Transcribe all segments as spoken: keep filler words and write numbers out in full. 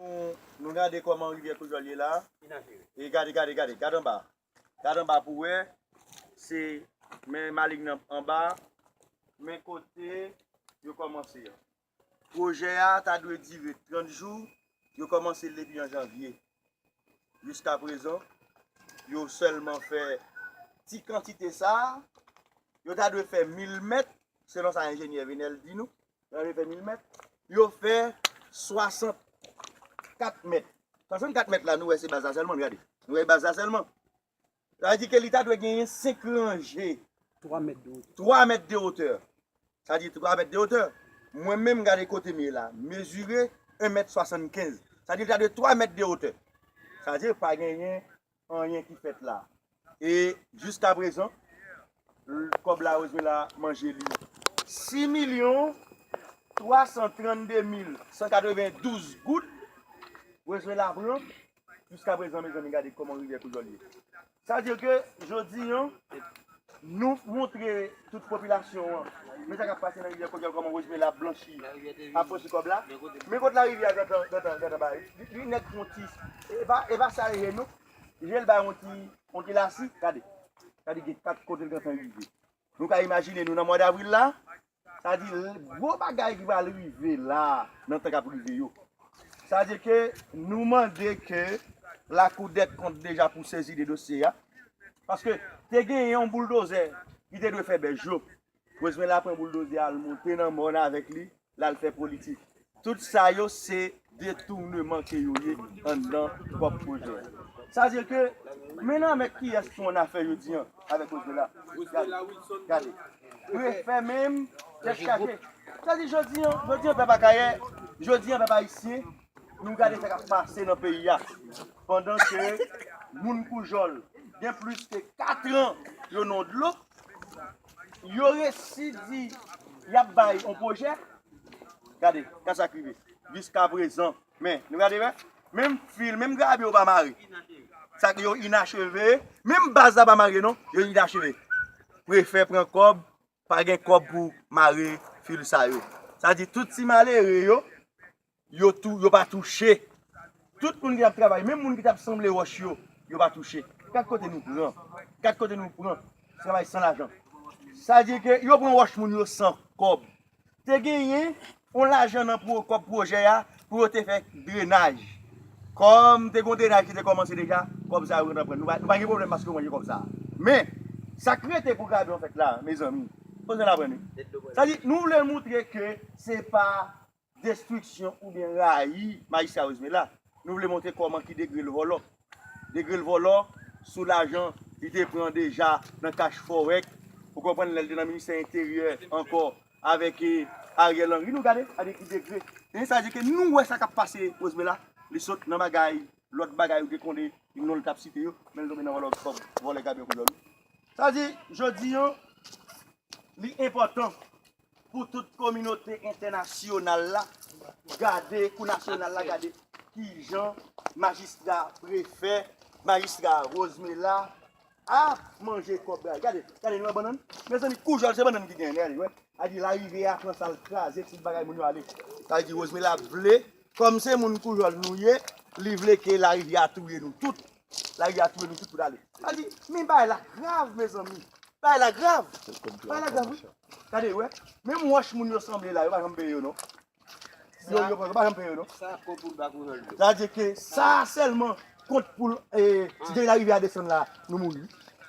Nou, nou gade kòman rivyè Koujòl ye la. E gade, gade, gade, gade anba. Gade anba pou wè. Se men maling nan anba. Men kote yo kòmanse an. Pwojè a ta dwe dire trant jou. Yo kòmanse l depi an janvye. Jiskaprezan, yo sèlman fè ti kantite sa a. Yo ta dwe fè mil mèt, selon sa enjenyè Venel di nou. Yo ta dwe fè mil mèt. Yo fè swasant kat mèt. Swasant kat mèt la, nou wè se baz la sèlman, gade. Nou wè baz la sèlman. Sa vle di ke li ta dwe genyen senk ranje. Twa mèt de wotè. Twa mèt de wotè. Sa vle di twa mèt de wotè. Mwen menm, gade kote m ye la. Mezire en mèt swasannkenz. Sa vle di li ta dwe twa mèt de wotè. Sa vle di pa genyen anyen ki fèt la. E jiskaprezan, l-, kòb la, Rosemela manje li sis milyon twa san trannde mil san katrevendouz goud. Rosemela pran. Jiskaprezan, mezanmi, gade kòman rivyè Koujòl ye. Sa vle di ke jodi an, nou montre tout popilasyon an, men sa k ap pase nan rivyè Koujòl, kòman Rosemela ap blanchi, ap blanchi kòb la. Men kot larivyè a gentan, gentan, gentan bay. Li, li nèk fon ti, e pa, e pa sa je nou. Je l bay yon ti, yon ti lasi, gade. Gade gen kat kote l gentan rive. Nou ka imajine nou nan mwa davril la, sa di gwo bagay ki pral rive la, nan tan k ap rive yo. Sa di ke nou mande ke Lakou dè kont deja pou sezi de dosye a. Paske te genyen yon bouldozè ki te dwe fè bèj yo. Rosemela pran bouldozè a, l monte nan mòn avèk li, l al fè politik. Tout sa yo se detounman ke yo ye anndan kòb pwojè. Sa di ke, men nan men kiyès ki yon afè jodi an avèk Rosemela? Gade, gade. Prefè menm, tèt chaje. Sa di jodi an, jodi an pèp Akayè, jodi an pèp ayisyen, nou gade sa k ap pase nan peyi a. Pandan ke moun Koujòl gen plis ke kat an yo nan dlo, yo resi di y ap bay yon pwojè. Gade, ka sa k rive. Jiskaprezan, men, nou gade, wè, menm fil, menm grabi yo pa mare. Sa k yo inacheve, menm baz la pa mare non, yo inacheve. Prefè pran kòb, pa gen kòb pou mare fil sa yo. Sa di tout ti malere yo, yo tou, yo pa touche. Tout moun ki t ap travay, menm moun ki t ap sanble wòch yo, yo pa touche. Gad kote nou pran. Gad kote nou pran. Travay san lajan. Sa di ke yo pran wòch moun yo san kòb. Te genyen yon lajan nan pwo-, kòb pwojè a pou yo te fè drenaj. Kòm te gen drenaj ki te kòmanse deja, kòb sa yo gentan pran. Nou pa, nou pa gen pwoblèm paske yo manje kòb sa. Men, sa k rete pou grabe an fèt la, mezanmi, kote n ap pran li? Sa di, nou vle montre ke se pa destriksyon oubyen rayi majistra Rosemela. Nou vle montre kòman ki degre l vòlò. Degre l vòlò sou lajan li te pran deja nan kach fòrèk. Ou konprann, lè l te nan ministè enteryè ankò avèk, eh, Ariel Henry. Nou gade, gade ki degre. E sa di ke nou wè sa k ap pase Rosemela. Li sot nan bagay, lòt bagay ou te konnen, non l t ap site yo, men l tonbe nan vòlò, vòlè grabi Koujòl. Sa di, jodi an, li enpòtan pou tout kominote entènasyonal la gade, kou nasyonal la gade kijan majistra, prefè, majistra Rosemela ap manje kòb la. Gade, gade, nou wè bannann? Mezanmi, Koujòl se bannann ki genyen, gade, wè. A di larivyè a pran sa l kraze, tout bagay moun yo ale. Sa di Rosemela vle, kòm se moun Koujòl nou ye, li vle ke larivyè a touye nou tout. Larivyè a touye nou tout pou n ale. Sa di, men bagay la grav, mezanmi. Bagay la grav. Bagay la grav, wi. Gade, wè. Menm wòch moun yo sanble la, yo pa janm peye yo, non. Yo, yo, yo pa janm peye yo, non. Sa kòb pou l ba Koujòl yo. Sa di ke sa sèlman kont pou l, eh, si depi larivyè a desann la, nou mouri.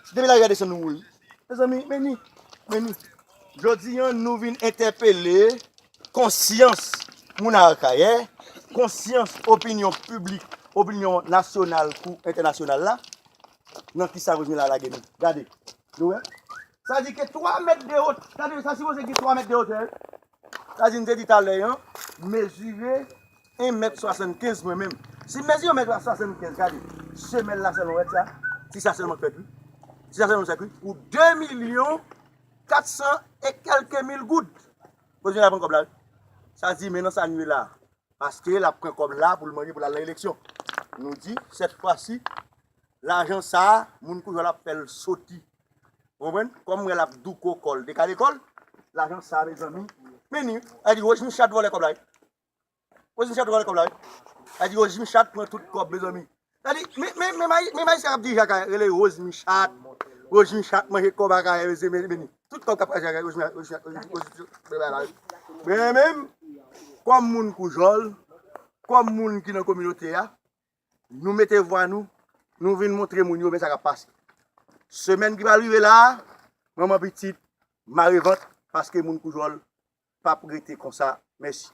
Si depi larivyè a desann, nou mouri. Mezanmi, men ni, men ni. Jodi an, nou vin entèpele konsyans moun Akayè, konsyans opinyon piblik, opinyon nasyonal kou entènasyonal la, nan kisa Rosemela lage nou. Gade, nou wè? Sa di ke twa mèt de wotè, gade, sa sipoze gen twa mèt de wotè, wi. Sa di, m te di talè an, mezire en mèt swasannkenz mwen menm. Si m mezire en mèt swasannkenz, gade, semèl la sèlman, wè sa, ti sa sèlman k fèt, wi. Ti sa sèlman k fèt, wi. Pou de milyon kat san e kèlke mil goud. Kote l ap pran kòb la, wi. Sa di, men nan sa n ye la. Paske l ap pran kòb la pou l manje, pou l al nan eleksyon. Nou di, sèt fwa si, lajan sa a, moun Koujòl ap fè l soti. Ou konprann? Kòm mwen l ap douko kò l, dekale kò l, lajan sa a, mezanmi, men ni, a di, Rosemela vòlè kòb la, wi. Rosemela vòlè kòb la, wi. Sa di Rose Michat pran tout kòb, mezanmi. Sa di, men, men, men, men, men, men, sa k ap dirije Akayè, rele Rose Michat. Rose Michat manje kòb Akayè, mezanmi, mezanmi. Tout kòb k ap pase Akayè, Rose Michat, Rose Michat, Rose Michat, Rose Michat. Men, men, kòm moun Koujòl, kòm moun ki nan kominote a, nou mete vwa nou, nou vin montre moun yo men sa k ap pase. Semèn ki pral rive la a, manman pitit, mare vant, paske moun Koujòl p ap rete konsa. Mèsi.